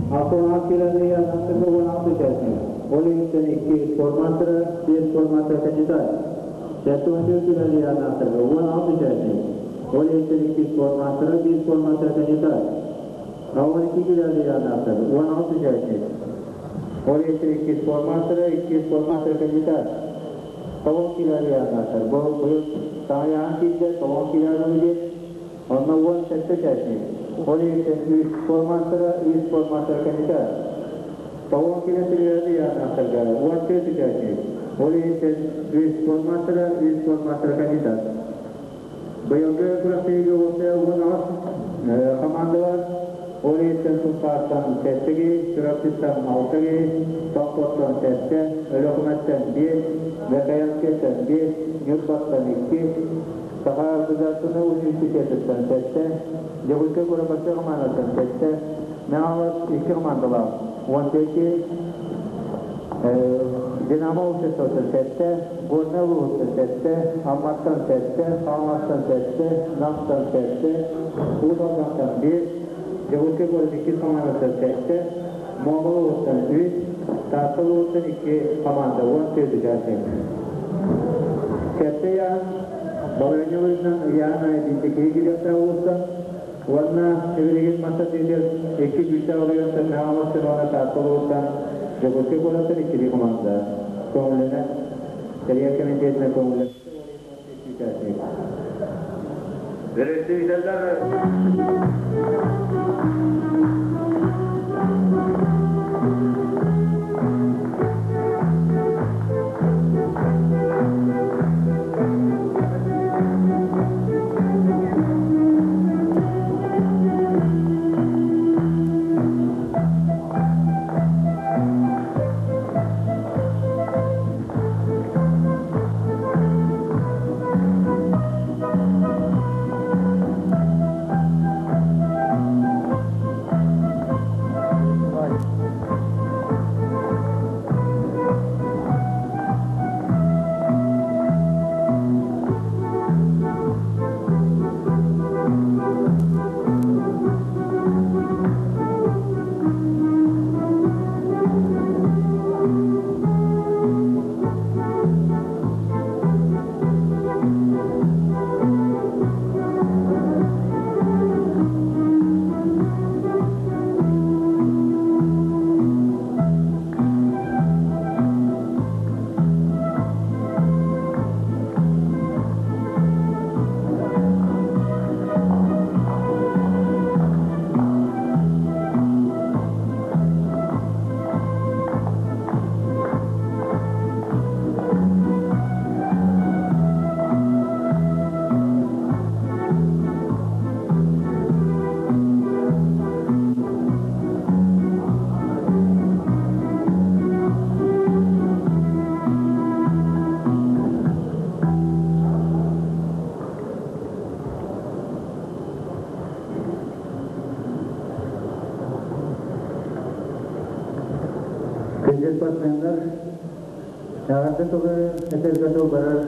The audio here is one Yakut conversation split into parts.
Автомат километр 16 участник. Ол иһиттэн 2 спорт маастара, 5 спорт маастара кандидат. 74 километр 16 участник. Ол иһиттэн 2 спорт маастара, 5 спорт маастара кандидат. 12 километр 16 участник. Ол иһиттэн 2 спорт маастара, 2 спорт маастара кандидат. 9 километр. Бу быйыл саҥа киирдэ, 9 километр Онно 17 участник. Ол иһиттэн 3 спорт маастара, 3 спорт маастара кандидат. 9 километр 14 участник. Ол иһиттэн 3 спорт маастара, 3 спорт маастара кандидат. Быйылгы күрэхтэһиигэ уопсайа 18 команда бар. Ол иһиттэн Сунтаартан 7 киһи, Чурапчыттан 6 киһи, Томпоттон 7, Өлүөхүмэттэн 5, Верхоянскайтан 5, Ньурбаттан 2, Саха государственнай университетыттан 7, Дьокуускай куорат командаттан 7, Мэҥэ 2 командалаах 18, Динамо обществоттан 7, Горнай улууһуттан 7, Амматтан 7, Хаҥаластан 7, Намтан 7, Уус Алдантан 5, Дьокуускай куорат 2 командаттан 7, Муома улууһуттан 3, Таатта улууһуттан 2 команда 14 участник. Сэттэ ыйааһын балаһыанньа быһыытынан ыйааһын аайы биирдэ киһи киириэхтээх улуустан уонна сибилигин мастатыытыгар икки күүстээх оройуонтан Мэҥэ уонна Таатта улууһуттан Дьокуускай куораттан иккилии команда көҥүллэнэр. Тэрийэр кэмитиэтинэн көҥүллэммит участник. Представителлэр Күндү спортсменнар, эҕэрдэ тылы этэргэ тыл барар.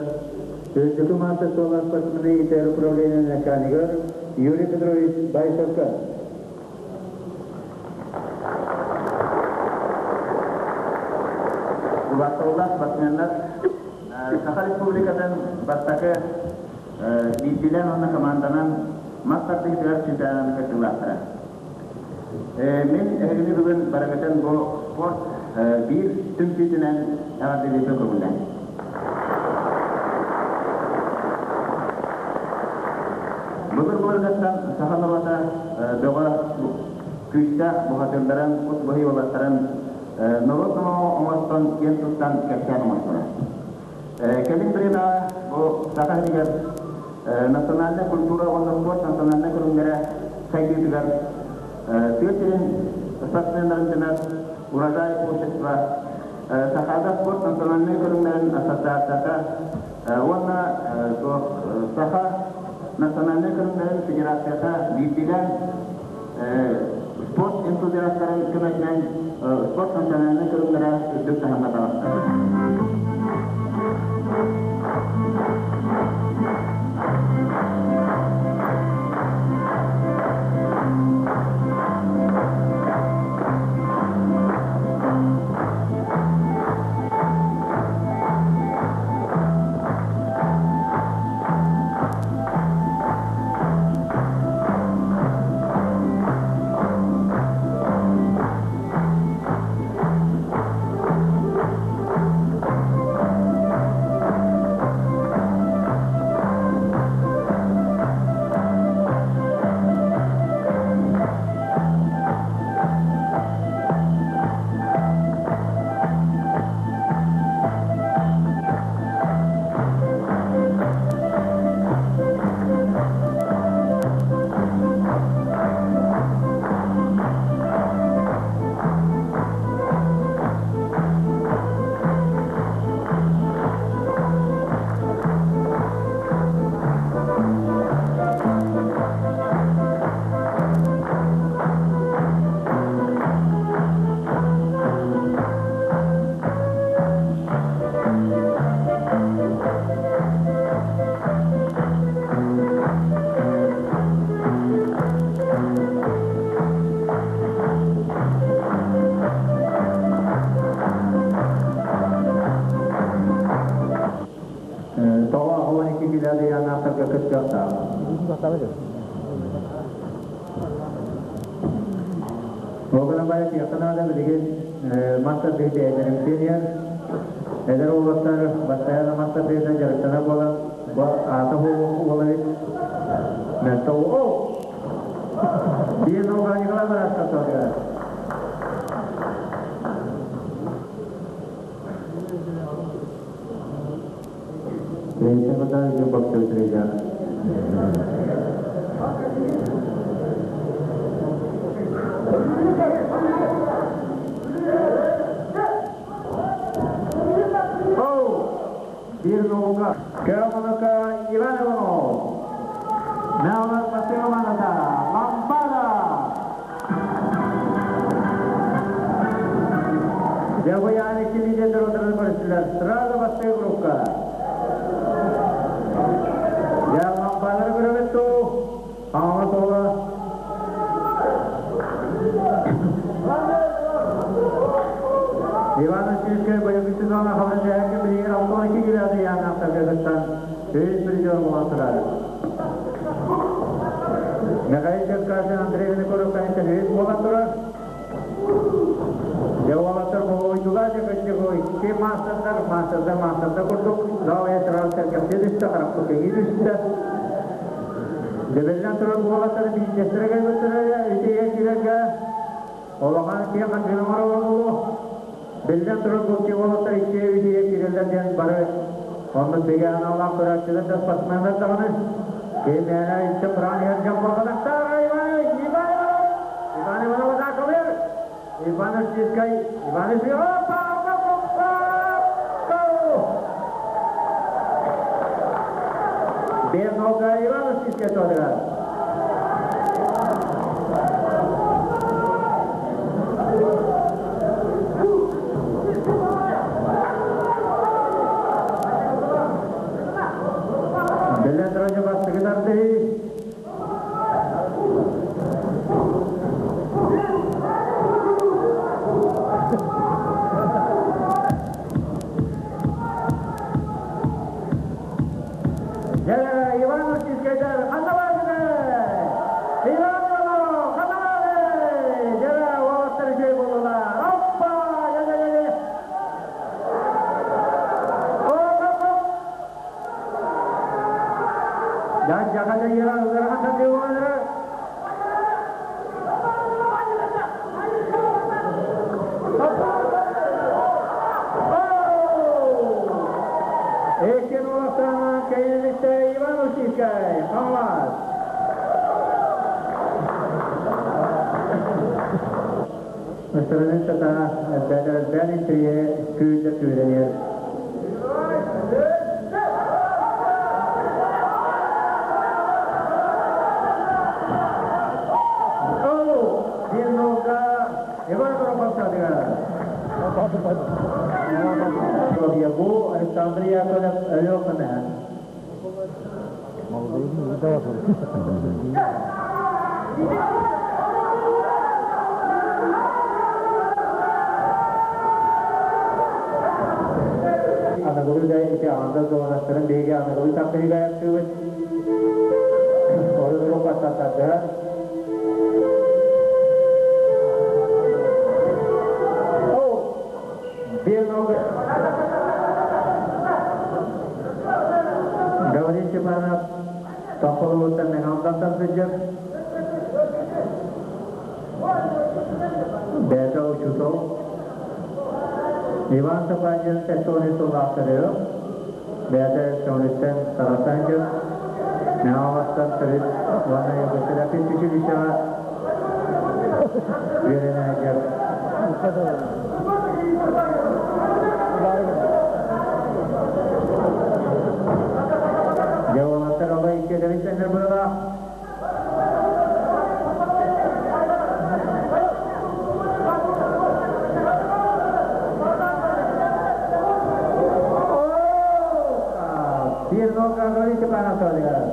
Үрдүкү маастар-суоллаах спортсмены иитэр управление начальнигар Юрий Петрович Баишевка. Убаастабыллаах спортсменнар, Саха Республикатын бастакы биирдиилээн уонна команданан мас тардыһыытыгар чемпионатын кыттыылаахтара. Мин эһигини бүгүн барыгытын бу спорт биир түмсүүтүнэн эҕэрдэлииргэ көҥүллээн. Былыр-былыргыттан саха норуота бөҕө күүстээх бухатыырдарын, кут быһый уолаттарын норуот номоҕо оҥостон киэн туттан кэпсээн оҥосторо. Кэлин бириэмэҕэ бу Саха сиригэр национальнай культура уонна спорт национальнай көрүҥнэрэ сайдыытыгар тыа сирин спортсменнарын түмэр Урожай общество, Сахаада спорт национальнай көрүҥнэрин ассоциацията уонна Саха национальнай көрүҥнэрин федерацията биирдиилээн спорт энтузиастарын көмөтүнэн спорт национальнай көрүҥнэрэ үрдүк таһымҥа таҕыста. кыахтаах. Ол гынан баран тиэххэ наада билигин мас тардыһыы эдэрэмсиэн эдэр уолаттар бастайаана мас тардыһыынан дьарыктанар буолан бу аата уола эбит. Мөлтөх о! Биир нолга Николай Барашков салгыар. Третья вода идет боксер трейдер. Биир нолга Кэмонока Иван Иванов. Наалар Басыроманата Лампада. Дьабыйааны килидендер отыран көрүстүлэр. Сразу бастыы группа. Дьэ, лампаданы көрөбүт туу. Хаҥа суола. Иван Васильевскай быйылгы сезона хабыр дьэһэккэ билигин 62 килоны ыйаанаахтарга кыттан үһүс призер буолан турар. Михаил Черкасин Андрей Винокуров кэнниттэн үһүс буолан турар. Дьэ уолаттар болуойдулар дьэ кырдьык икки маастардар, маастардар маастардар курдук саалайа сразу сэргэхсийэ түстэ, харахпыт кэҥии түстэ. Дьэбэллэн турар уолаттары биирдэстэрэ кэлбиттэрэ итигэ киирэргэ улахан киэҥ хантыына оҥороллор буолуо. Биллэн турар бу икки уолаттар икки итигэ киирэллэр диэн бары оннук бигэ аналлаах көрөөччүлэр да спортсменнар даҕаны ким мээнэ иччэ быраан иһэр дьон буолбатахтар. Иван Иван Иван Иванов атаакалыыр. Иван Российскай Иван Опа! Бернога Иван Российскай туһатыгар. Биллэн туран бастакы тардыһыы. Иван Устинскайдар ханна бааргыный? Иван Иванов ханна баарый? Дьэ, уолаттар үчүгэй буоллулар. Оппа! Дьэ-дьэ-дьэ! Оп-оп-оп! Икки уолаттаах кэлиттэ Иван Устинскай, Хаҥалас. Мастарынан сата элбээн интрие күүтэ күүрэнэр. Биир нолга Иван Воропов. Бу Александр Яковлев Өлүөхүмэ. Аныгылыы да ити аҥардас дуоһунастарын биһиги аныгылыы тардыһыыга айахтыыбыт. Орун баттаттардыһар. Гаврил Степанов Томполугуттан Мэҥэ сылдьар. Бэйэтэ учуутал. Иван Сапанин Эстония сыллаахтарыгар бэйэтэ Эстониттан тарасан дьон Мэҥэ төрүт уонна Юготерапевт училищеҕа үөрэнэ сылдьар. Дьэ уолаттар алай иккиэлэрин тэҥнэр быһыылаах. Биир нолга Гаврил Степанов туһатыгар.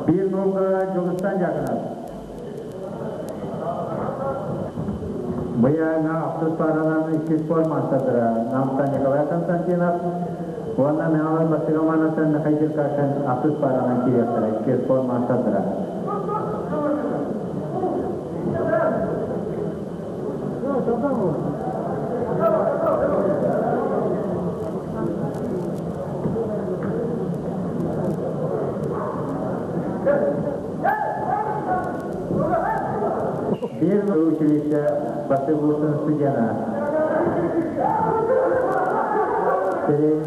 Bir nolga Jogustan Jagannath. Быйаҥа ахсыс пааранан иккис спорт маастардара Намтан Николай Константинов уонна Мэҥэлэр Бастакы Романовтан Михаил Черкашин ахсыс пааранан киириэхтэрэ иккис спорт маастардара. Биир училище бастакы курсун студена.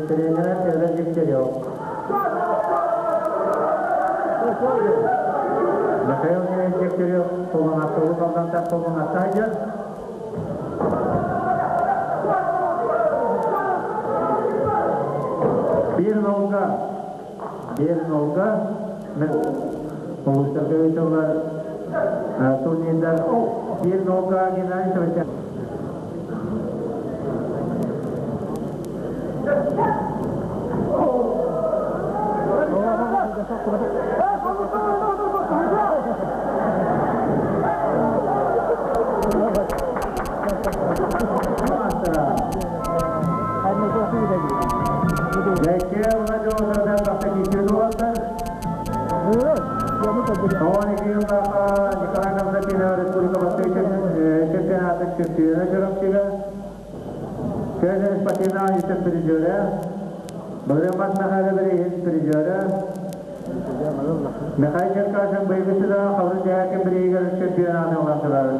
Тренера Федор Дегтярев. Михаил Дегтярев Толоҥаттылык Алдантан Толоҥатта сылдьар. Биир нолга, биир нолга улуустарга ыытыллар турнирдар биир нолга Геннадий Савастьянов. Николай Константинов Республика чемпионаты чемпиона Чурапчыга Федор спортивного вице-призера, Баграмат Михайлов призера, Михаил Черкашин быйгысыда Хабры Дьаакин бириигэр чемпионаты ылан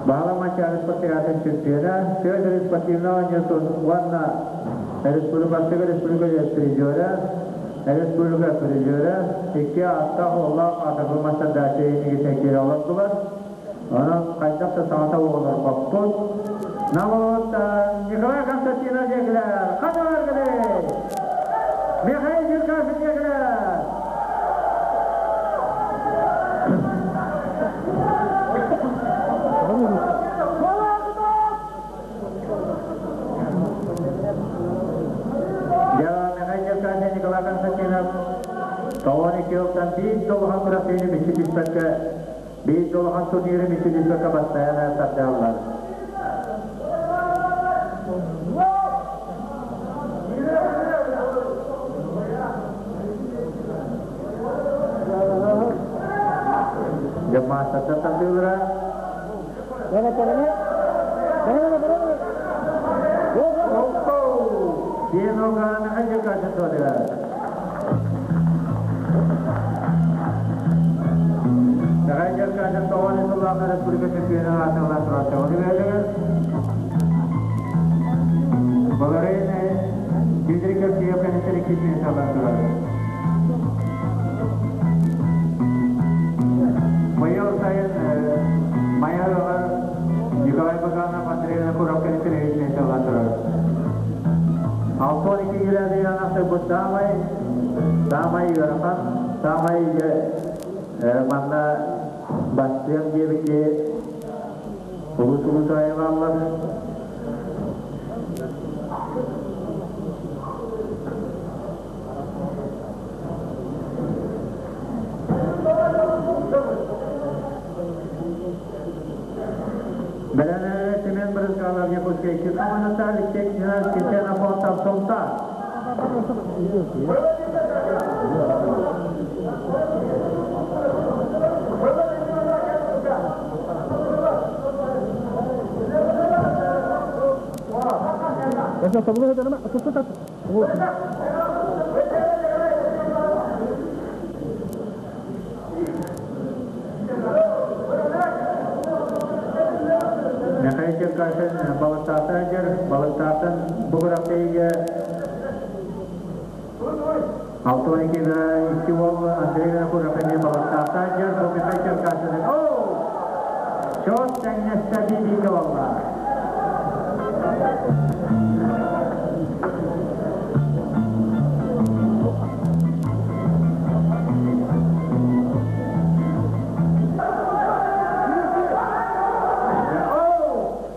Баала Манчаары спартакиадатын чемпиона, Федор спортивного Ньютон уонна Республика Республика призера, Республика призера, икки аттаах уоллаах атырбы мастардаачы инигитен киирэ олордулар. Онон хайдах да саҥата оҕолорбоппут. Намолоттан Николай Константинов диэкилэр, ханна баргыный? Михаил Черкасов диэкилэр. Михаил Черкасов, Николай Константинов 92 сылтан биир долухан күрэхтэһиини мүччү түспэккэ, биир долухан турниры мүччү түспэккэ бастайан тардыаллар. Жамаасаттан тардыылара. Биир нолга Михаил Черкасов туотугар. Михаил Черкасов тоҕон сыллаах республика чемпиона аатыллан турар. Оны бэйдегер. Баларин Дмитрий Кирсиев кэнниттэн иккис миэстэлэн турар. Быйыл сайын Майа Николай Баганов Андрей Винокуров кэнниттэн үһүс миэстэлэн турар. 62 километр бу саамай саамай ыарахан, саамай манна бастыам диэбити улус-улус айылааллар. Бэлэмнэрэ Семен Брызгалов Якутскай икки командата Алексей Ксенофонтов Ксенофонтов Сунтаар. Михаил Черкашин балыктаахтан дьэр, балыктаахтан бу күрэхтэһиигэ 62 икки уол Андрей Винокуров эмиэ балыктаахтан дьэр, бу Михаил Черкашин. Чот тэҥнэстэ биир буолла.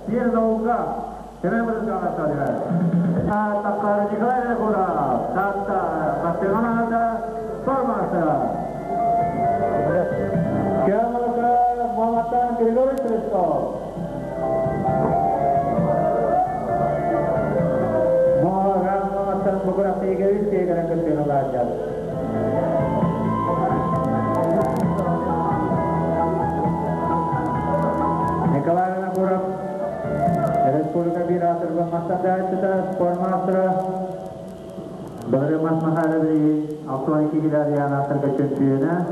Биир нолга. Семен Брызгалов. спортмастера. Кемалка Маматан Григорий Христов. Моһаган Маматан Бугурахтыга үс тегерен кыттыналаачар. Николай Винокуров, Республика бир атырба мастардачыта, спортмастера, Бары мас махара 62 килер чемпиона.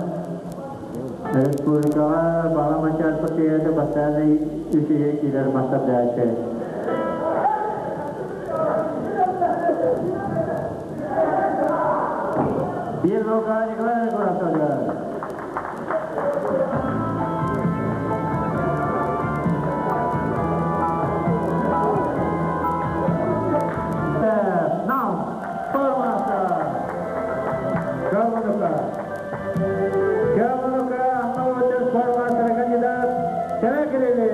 Республикаға бала мачар партияда бастаны үсіге килер мастардачы. Bir nokta Nikolay Vinokurov söylüyor. Now, Sportmaster. Калманука. Калманука, Аммаловича спортмастера кандидат Севекирили.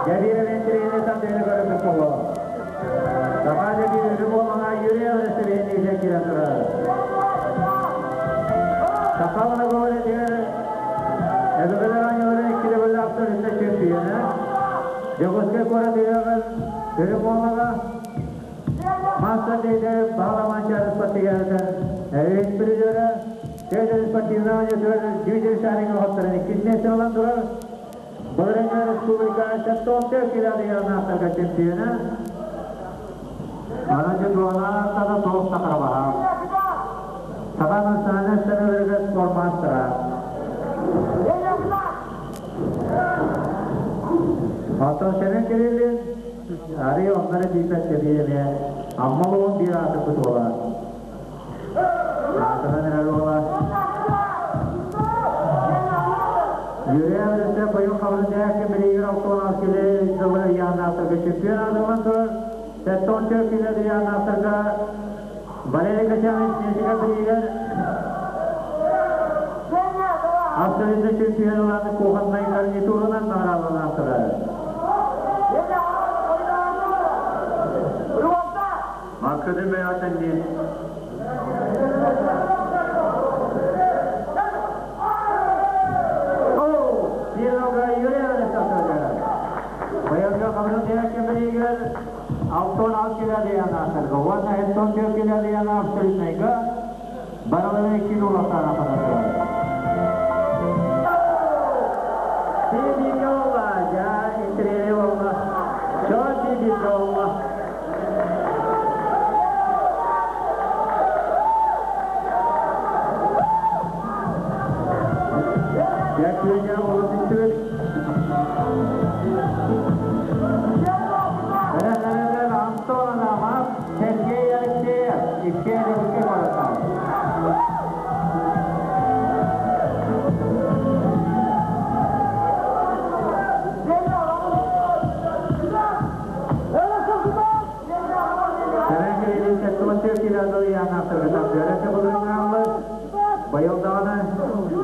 Жабира Вентрини там көріп болу. Саха жабира Любомаға Юрий Васильевич Жакира тұрар. Сахалына говорит, Эбегелер аньолары иккиде бөлі абсолютно чемпионы. Жогоскай кора деген Өрі болмаға Мастер дейді бағламанча спортивный Эвен призері Тежер спортивный дивизия шаринг хоттарын иккинчи olan турар. Былырыңы республика 74 кило нақтарға чемпионы. Ананчы дуана тада тоқ сақырабаға. Саға национальный сәнелерге спортмастера. Атын сенен керелин, ари оннары бипет тебиеме, аммалуын bir аты күт ола. Атынан әрі ола. Юрия Весте бойын қабылын дәкке бір егер алтуан келе жылы ян автырға чемпион адылған тұр. Сәттон төрт келеді ян автырға Валерий Качанович Несика бір егер абсолютно чемпион оларды кухонной гарнитурынан наградалан автыры. Максудин Бeyatенli. Bir nokta Юрия Весте Баянга қабылын дәкке бір егер алтон ал келеді ян автырға. Уанна хеттон төрт келеді ян абсолютныйга. Баралары кило латана қаратыр. Тибиге ола, жа интриге ола. Чо тибиге ола. Якүйге олы түстүк. Бәрәләрәләр Антон Адамов, Сергей Алексеев, икке Русский баратар. Байылдағаны,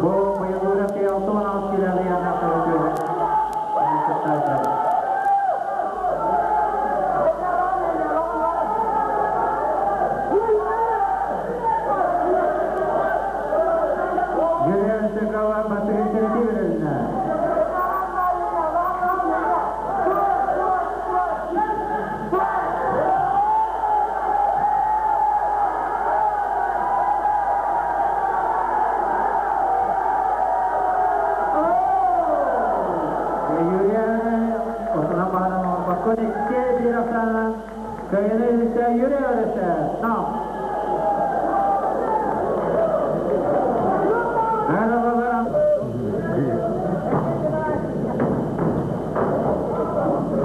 бұл байылдығы алтын алып келеді яна Юрия Высокова Батыры берілді. Юрия Осына бағынан Бакон икке bir afranan Köyünü ise Юрия Высокова. Нам. Merhabalar.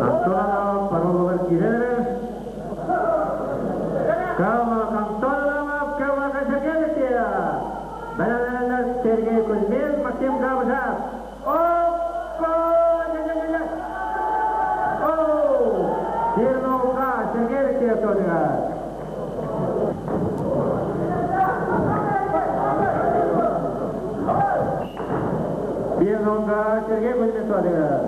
Антонова пароловар кирелер. Кава Антонова, Кава Кашакелетия. Балалар Сергей Кузьмин, Максим Габжак. Опа! Не-не-не-не. Оу! Терновка, Сергей Алексеев тоже. Терновка, Сергей Кузьмин тоже.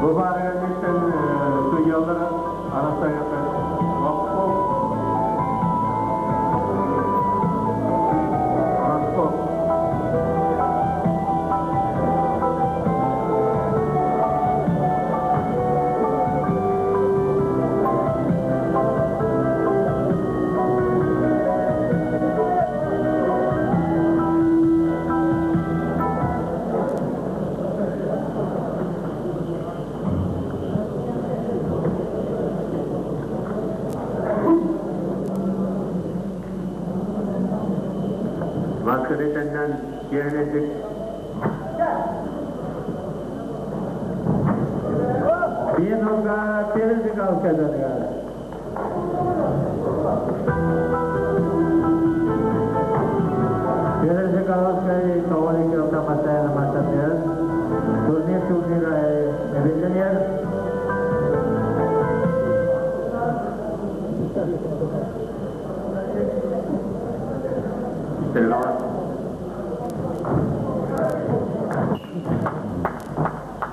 Бу баарыгар судьялар Арасайата Ростов Ростов Маскаретеннен киэнетик Биенонга перезик алкадарга. Перезик алкай тоғын алта масаяна масатер. Турнир турнир эбелленер.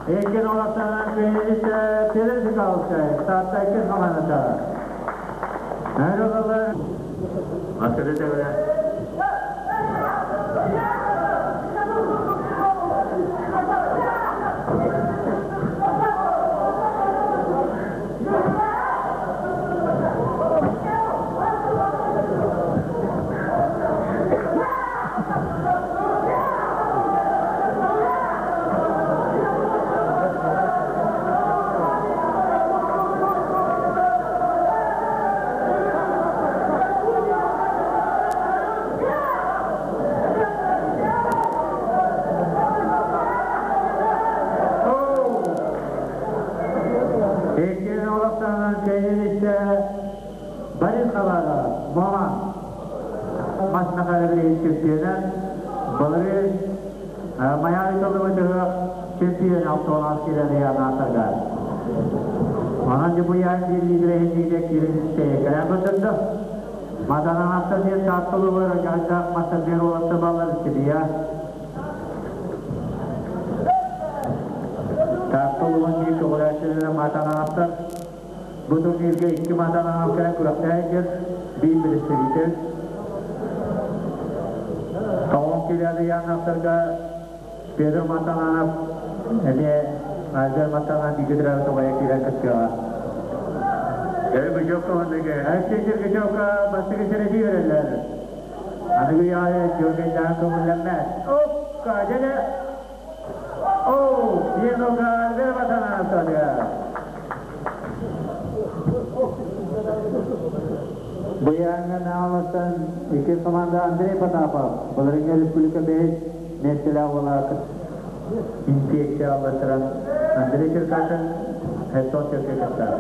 Ekin olaklardan köyünüzde Перезик алкай. Саатта экен хаманата. Merhabalar. Маскарете Ekin olaklardan köyünüzde Baril Kavada, Mama. Masnakara bir чемпионы. Балары Майами толы чемпион автоолас келеді янатырга. Онан bu ян bir лидері хендиде кирин кәрәм өтірді. Матананаттан диэн Таатталыгар дьаһайдаах мастер уолаттар баллар Сибия. Таатталыгын биир көҕүлээччилэрэ Матананаттар. Бу турнирга икки Матананат кэлэн күрэхтэһэ биир представитель. Тоҕон килээди яаннахтарга Петр Матананов эмиэ Альберт Матананов бииргэ төрөөбүт убайа киирэн кыттыаҕа. Алексей Сергачевка бастакы сэрэтии береллэр. Аныгы үйэҕэ Дьөргөйдээҕин көҥүллэммэт. Опка, дьэ О, Пьенога Альберт Матананов садыга. Быйааҥҥа Нааластан икки команда Андрей Потапов, Былырыҥҥы республика бэһис миэстэлээх уола инфекция алластыран Андрей Черкашин Херсон Черкэ кыттар.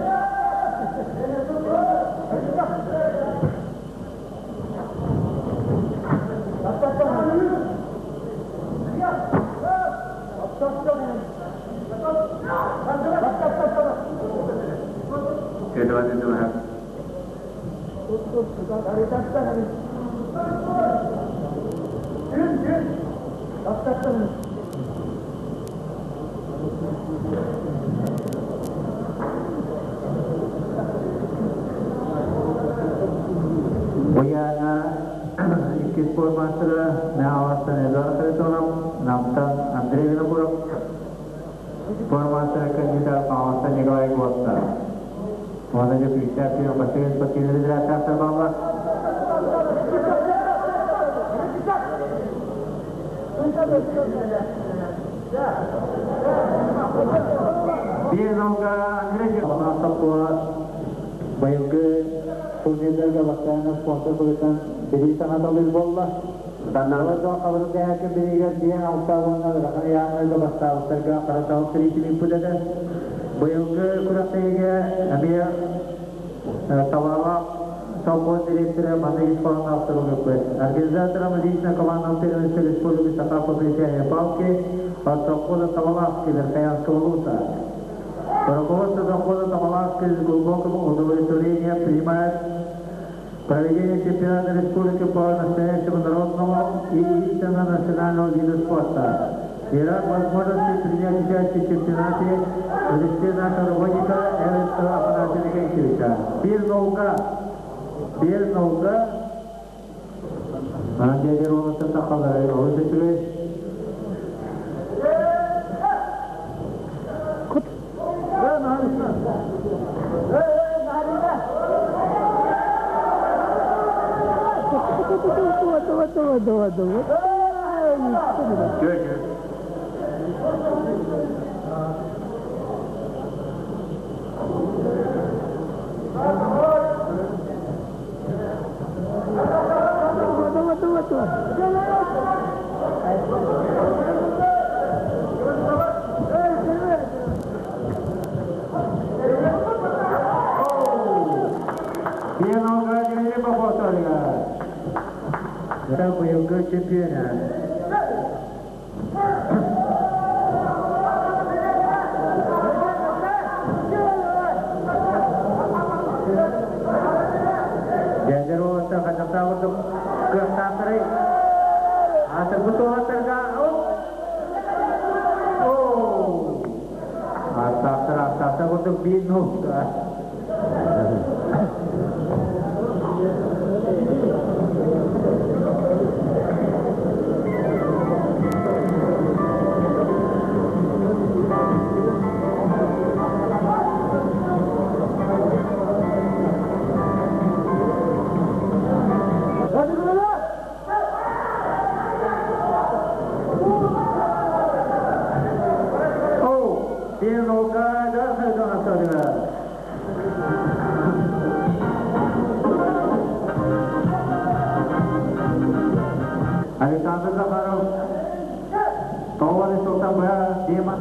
Эдуард Эдуард. Быйаана икки спорт маастара Нааластан Эдуард Харитонов, Намтан Андрей Винокуров, спорт маастара кандидат Мааластан Николай Госта. Уонна дьэ күүстээх күөн бастакы спортивнай разрядтаахтар бааллар. Биир нолга Андрей Саппула быйылгы турнирдарга бастайанна спонсор быһыытынан бирии санаталыыр буолла. Даннарла дьон хабырын дэһээккин бириигэр диэн алта уонна ыарахан ыйааһыннарга бастаабыттарга хара сэриитин ыыппыт этэ. Быйылгы күрэхтэһиигэ эмиэ Табалаах совхоз директора маннык ис хоһоонноох сурук ыыппыт. Организатором лично командного первенства Республики Саха по плетению палки от совхоза Табалахский Верхоянского улуса. Руководство совхоза Табалахский с глубоким удовлетворением принимает проведение чемпионата республики по настоящему народному и истинно национальному виду спорта. И рад возможности принять участие в чемпионате в лице нашего работника Эвенского Афанасия Викентьевича. Биир нолга. Биир нолга. Манан дьиэлэр уолаттар тахаллар олус үчүгэй. Дьэ, Биир нолга Дмитрий Попов садыгар. Быйылгы чемпиона. Дьэдэр уолаттар хачахтаабыт кыахтаахтарай. Аатырбыт уолаттарга о! Ааттаахтар ааттаахтар курдук биир нолга. О! Биир нолга Эдуард Харитонов садыгар. Александр Захаров тоҕус сылтан быһа Дима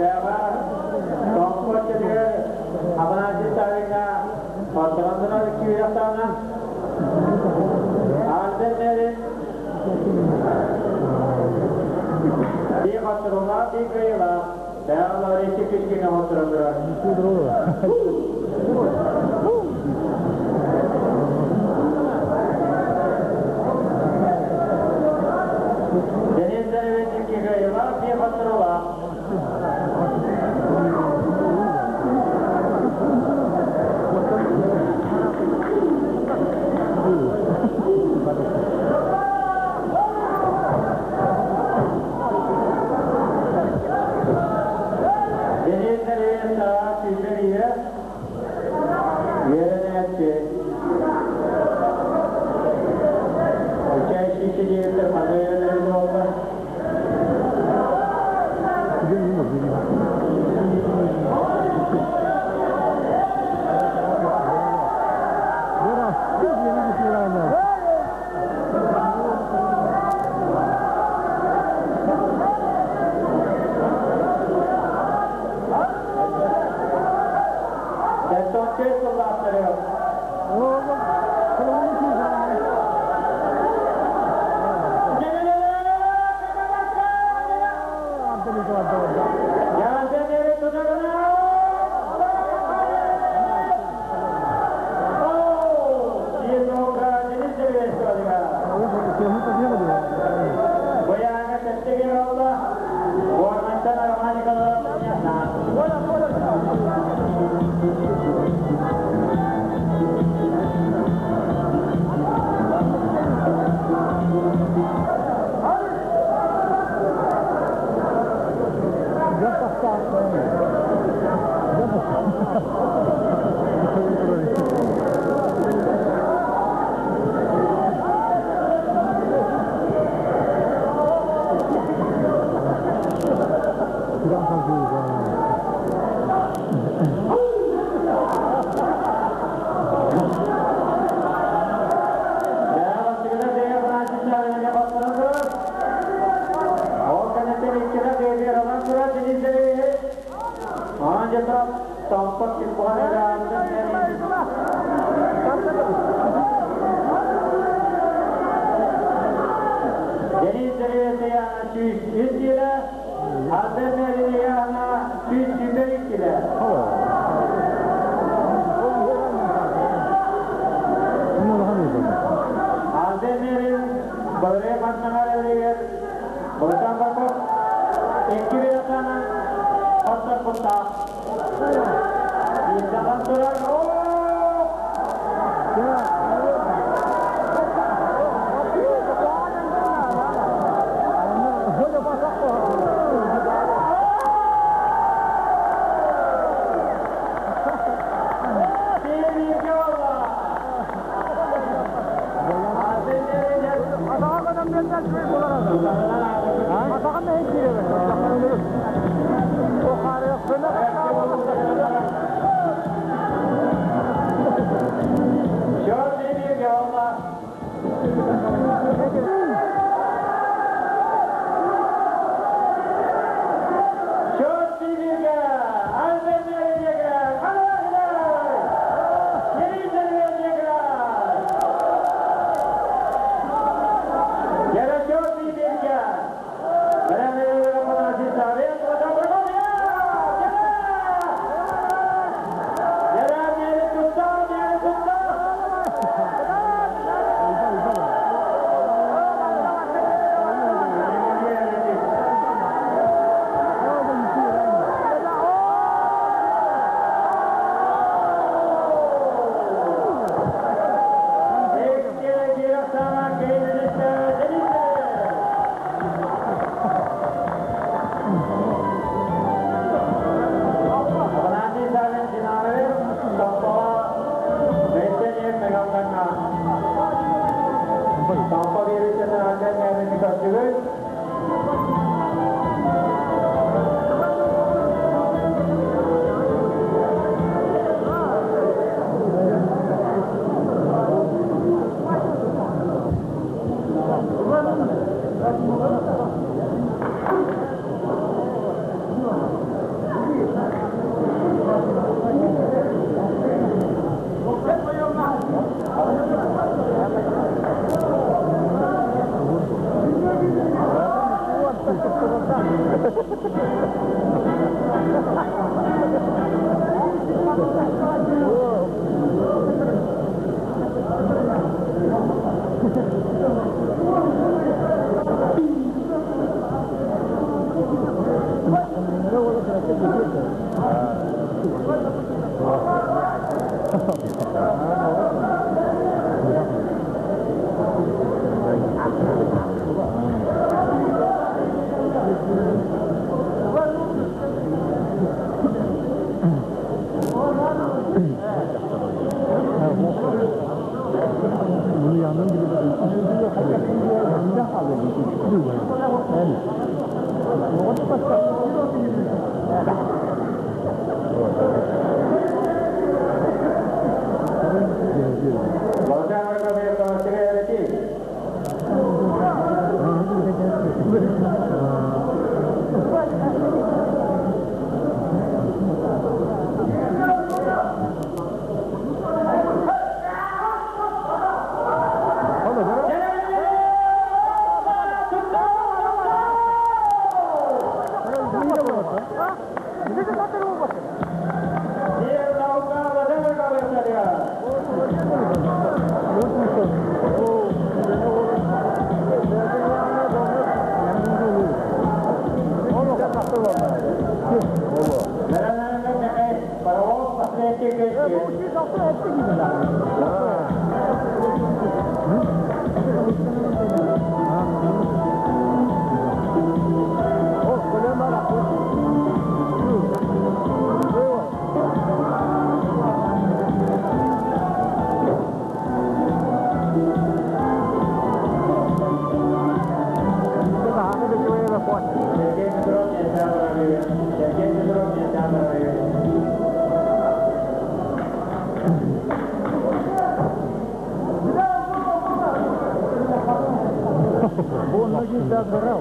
Бэҕэ Томпо сиригэр Афанасий Савиҥҥа хотторон икки Альберт Мерин биир хотторуулаах, биир кыайыылаах. Бэҕэ Лаврентий Кишкиҥҥэ хотторон турар. Денис Данилович икки кыайыылаах, биир хотторуулаах. Денис Данилович саа сүүрбэ үөрэнээччи. Учащийся директор ханна үөрэнэр буолла? Сэттэ сыллаахтары.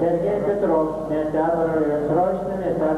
Сергей Петров, срочно места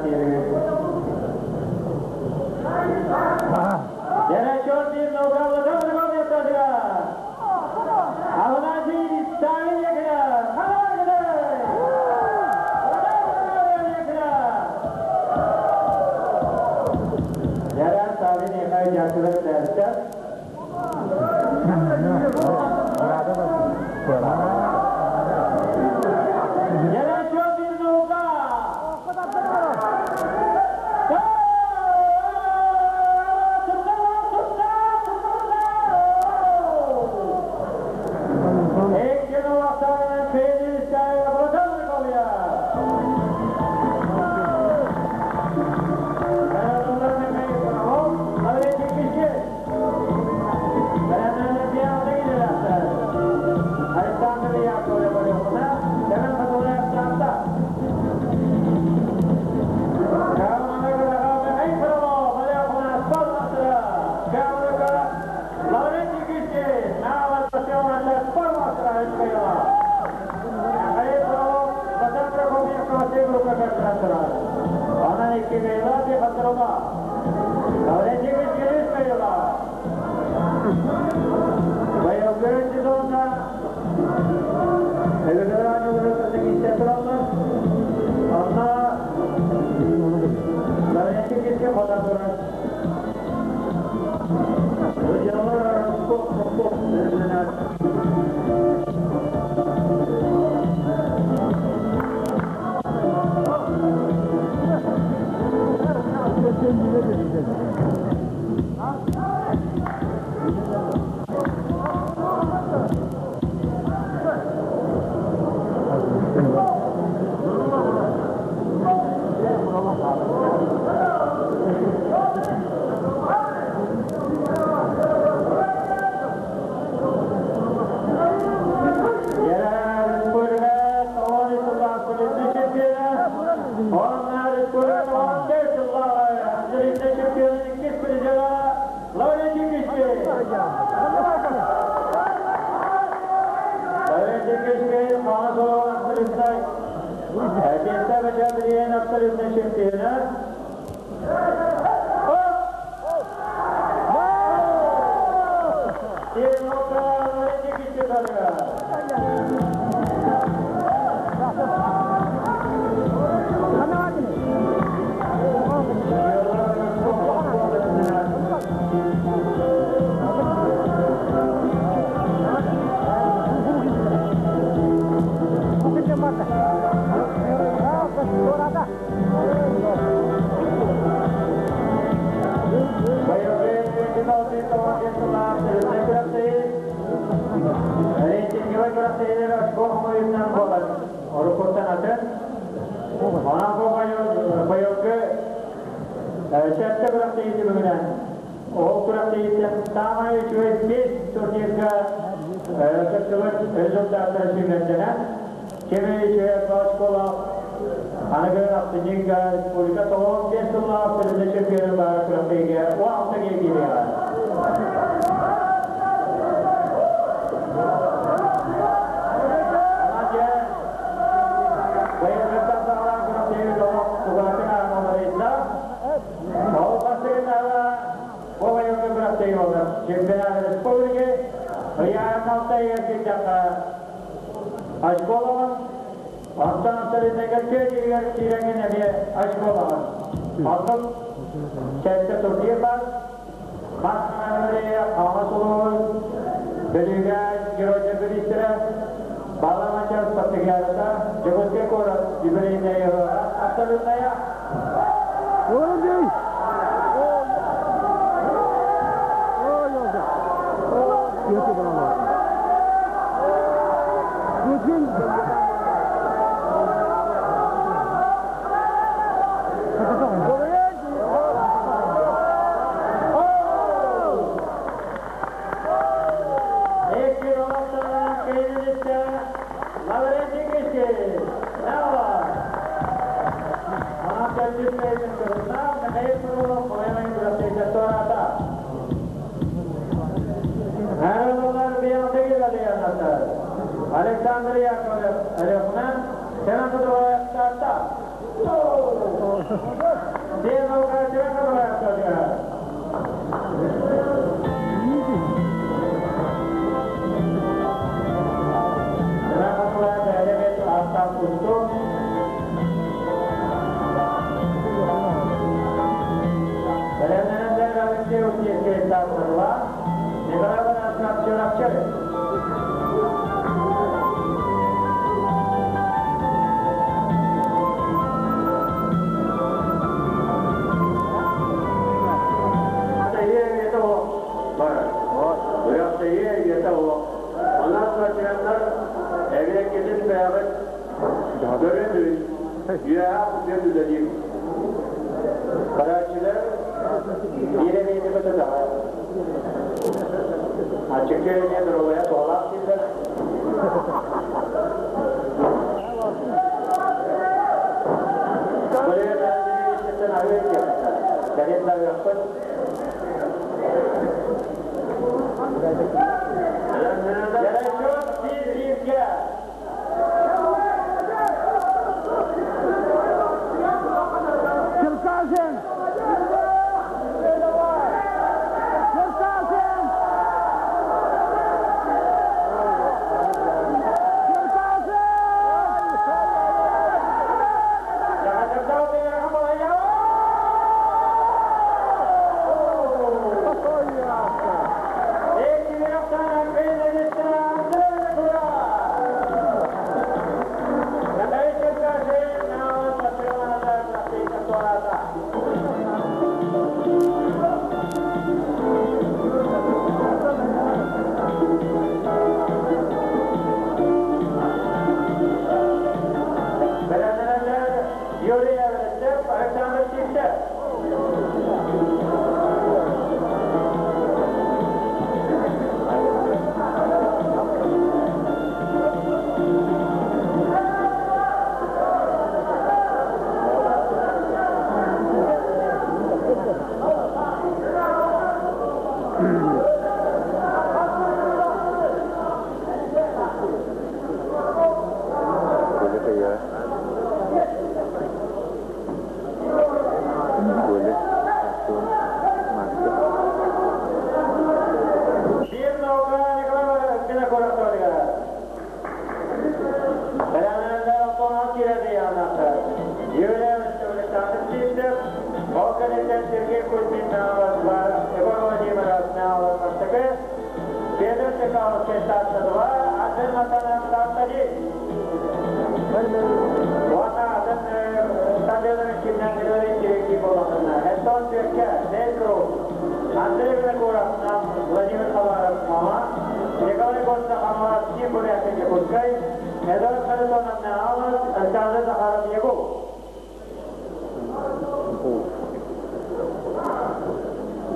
Эдуард Харитонов, Алас, Александр Захаров, Егор.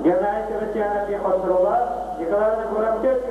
Геннадий Севастьянов, Ехотрула, Николай Нагуров, Тетка.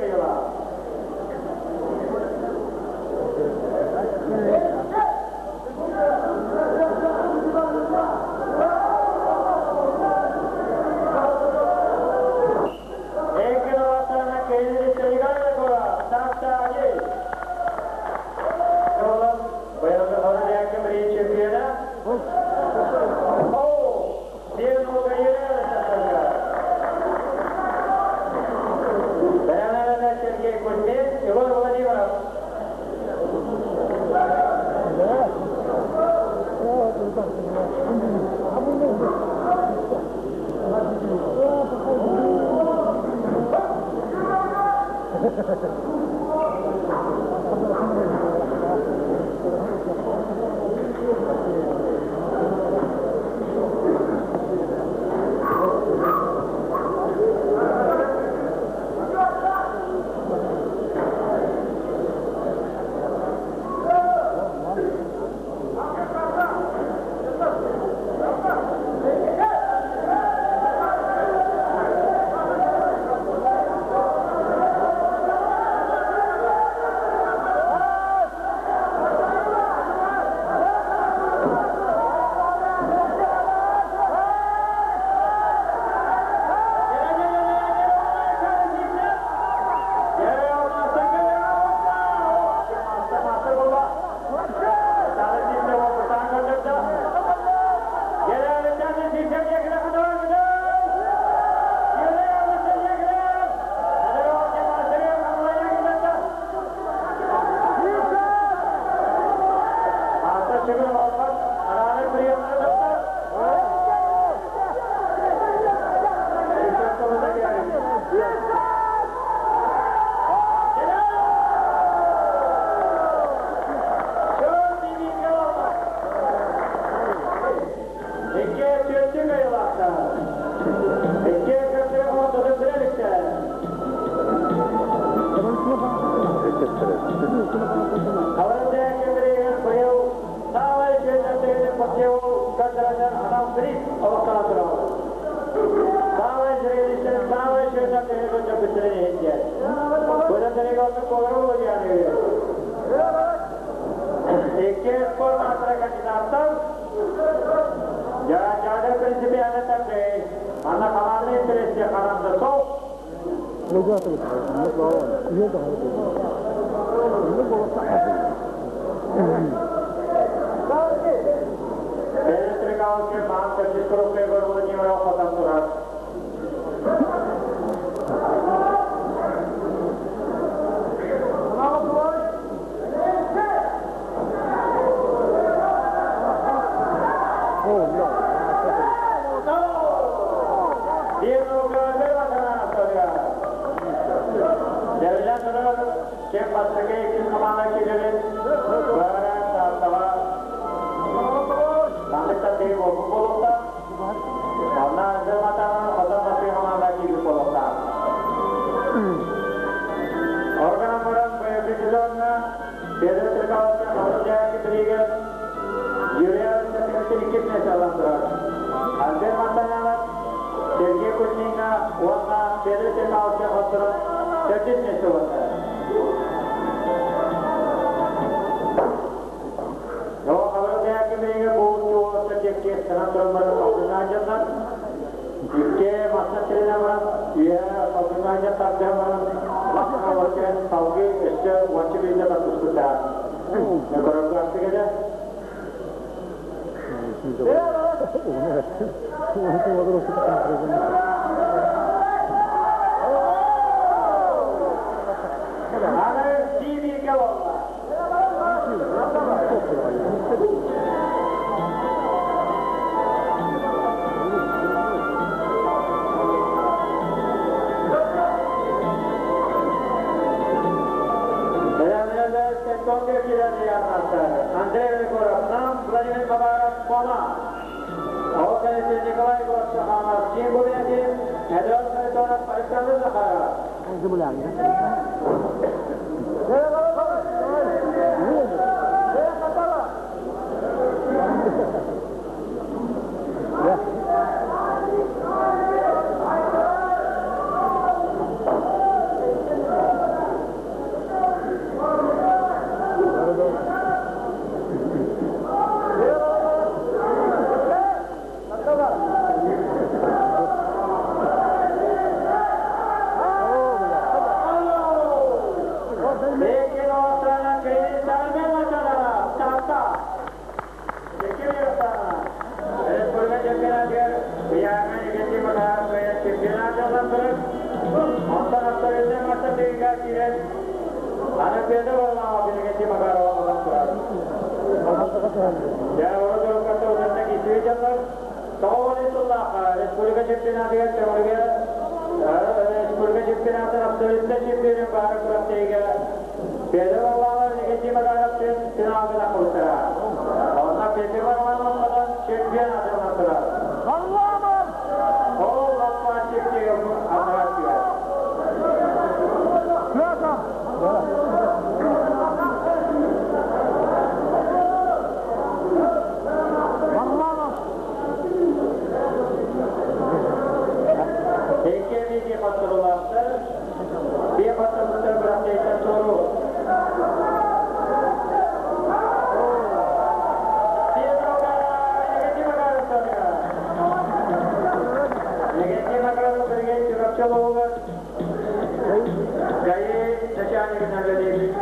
Республика чемпионатыгар көҥүлгэ республика чемпионатын абсолютно чемпионы баары күрэхтэһиигэ Петр Варламов Никитин Макаровтыын финалга тахсыбыттара. Онно Петр Варламов хотон чемпион атыллан Варламов! Ол лаппа чиптигэ анныгар түһэр. Петр! Варламов! Икки мити хотторулаахтар, биир хотторбуттар күрэхтэһииттэн туоруур. Легенди Макаров Сергей Чурапчы улууһугар ГАИ начальнигынан үлэлиир.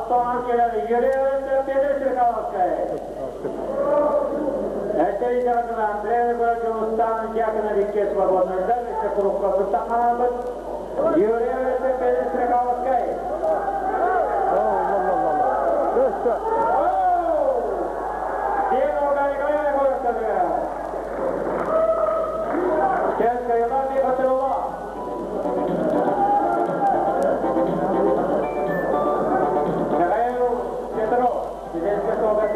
Алтан келеді. Юрий Петр Черкаловская. Эстерин Андрей Гурачевстан Дьякона Викке свободный дальше курукка куттаханабыт. Юрий Петр Черкаловская. Михаил Петров, студенческая школа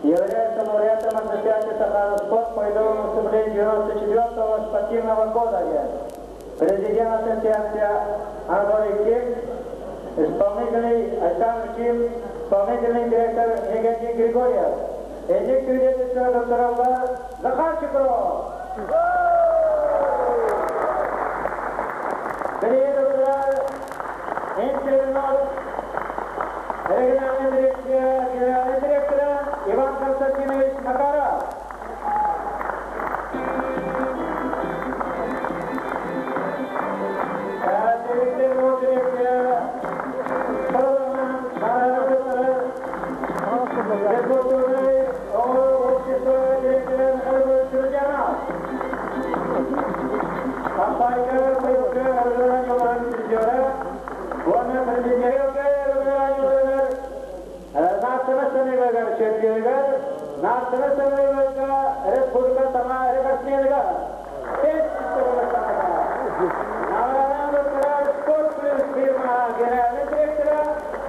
Является лауреатом Ассоциации Сахара-Спорт по итогам выступления 94-го спортивного года. Президент Ассоциации Анатолий Ким, исполнительный Александр Ким, исполнительный директор Евгений Григорьев. Эдик свидетельство доктора Захар Чукров. Региональный директор, генеральный директор Иван Константинович Макаров.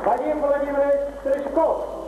Вадим Владимирович Стручков.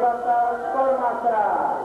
Бастаах спорт маастара.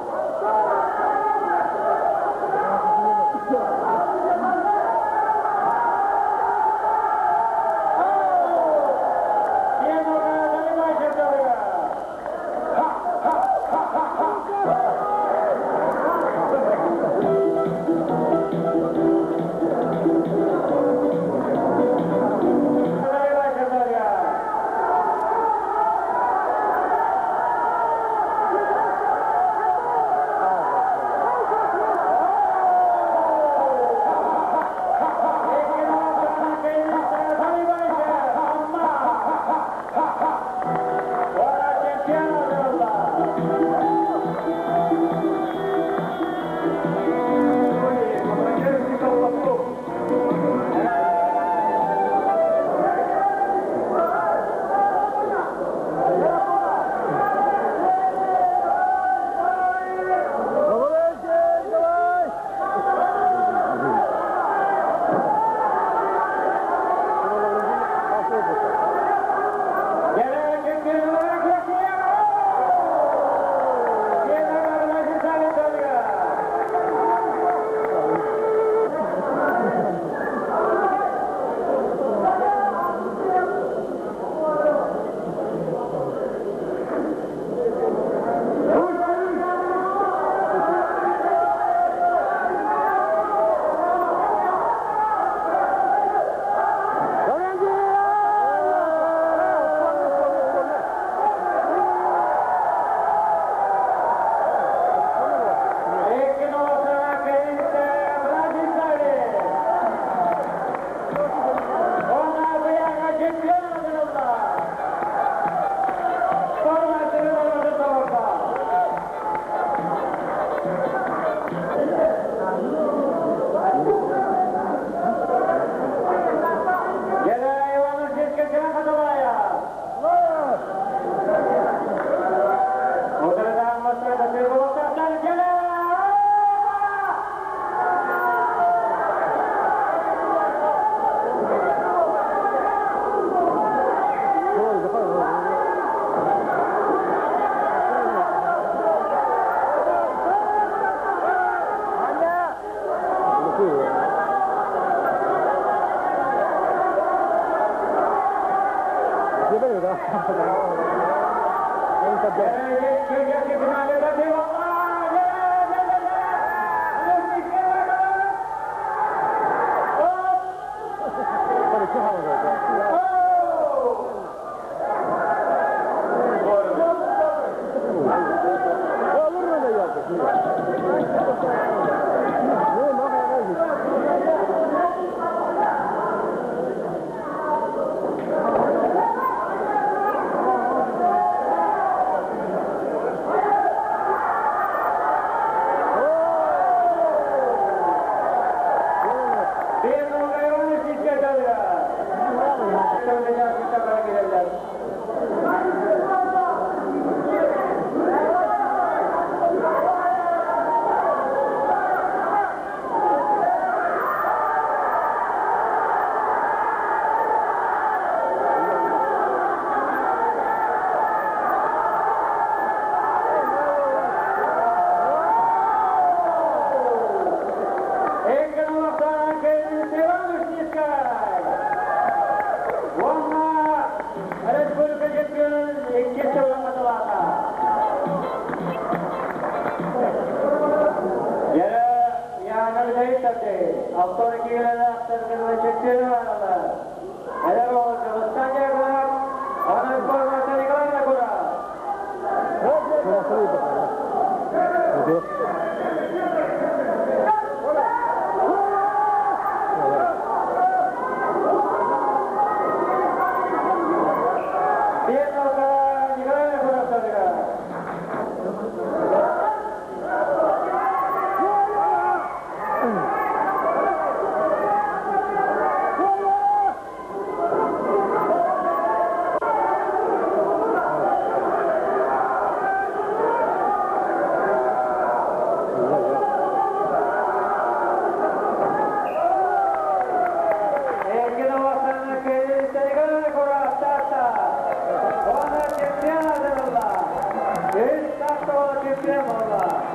Чемпион буолла.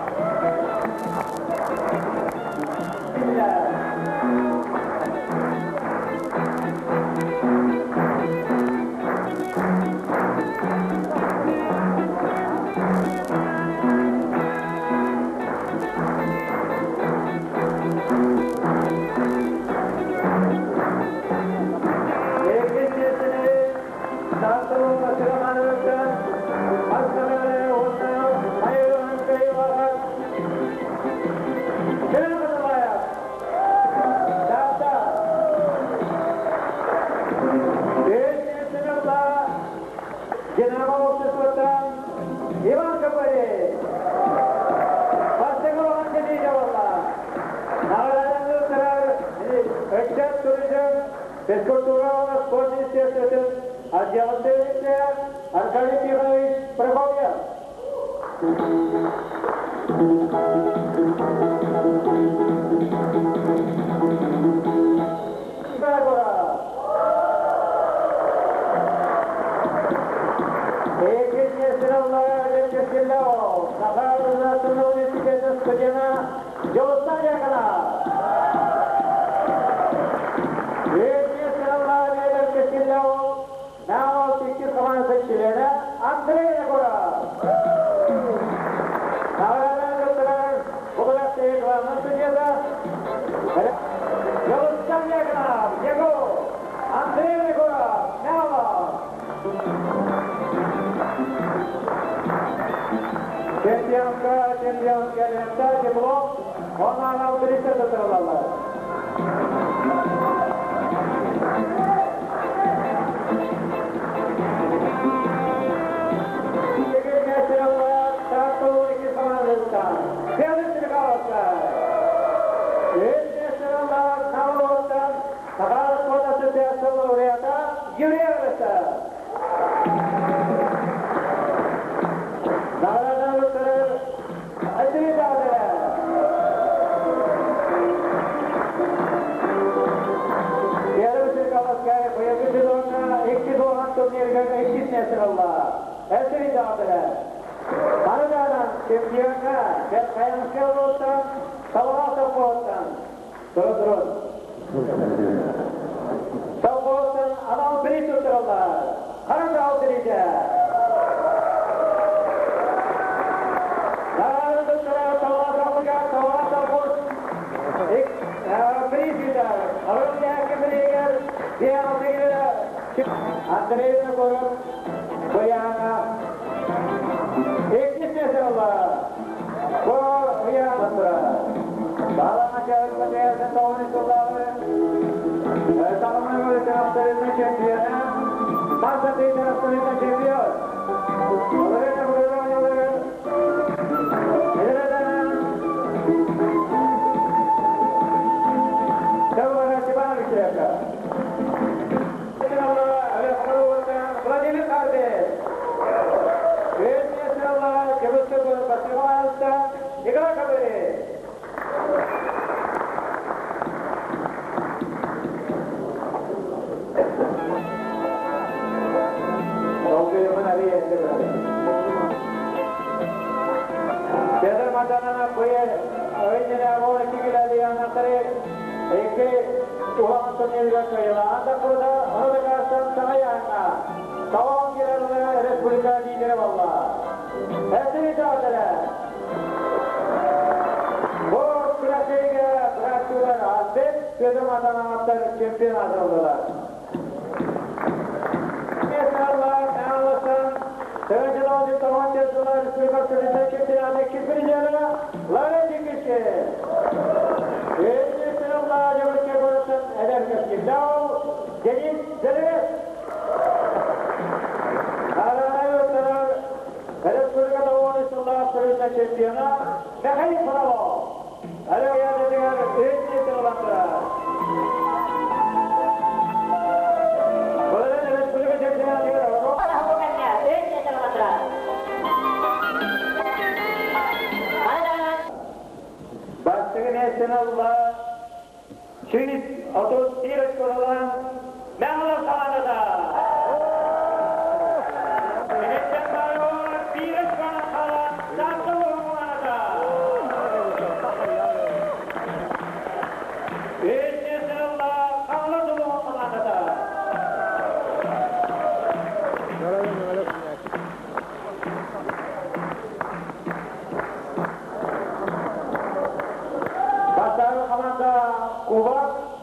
Иван Капарев. Физкультура, спорт министерствотын отделын Аркадий Тихонович Прокопьев. Чемпионка, лента, диплом, оннан албырыта тутырылалар.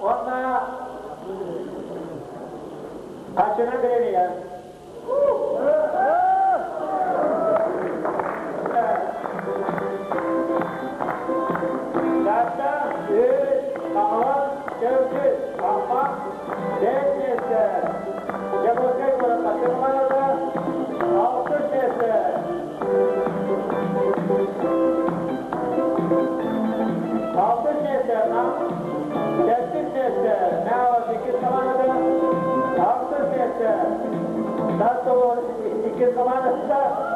Уонна хаччынан бириэмийэ. Таатта, үс, Хаҥалас, Чөрчү, Амма, биэс миэстэ. Дьокуускай куорат бастакы хамаандата алтыс миэстэ. Алтыс миэстэ Нам, сэттис миэстэ Мэҥэ иккис хамаандата, алтыс миэстэ Таатта иккис хамаандата.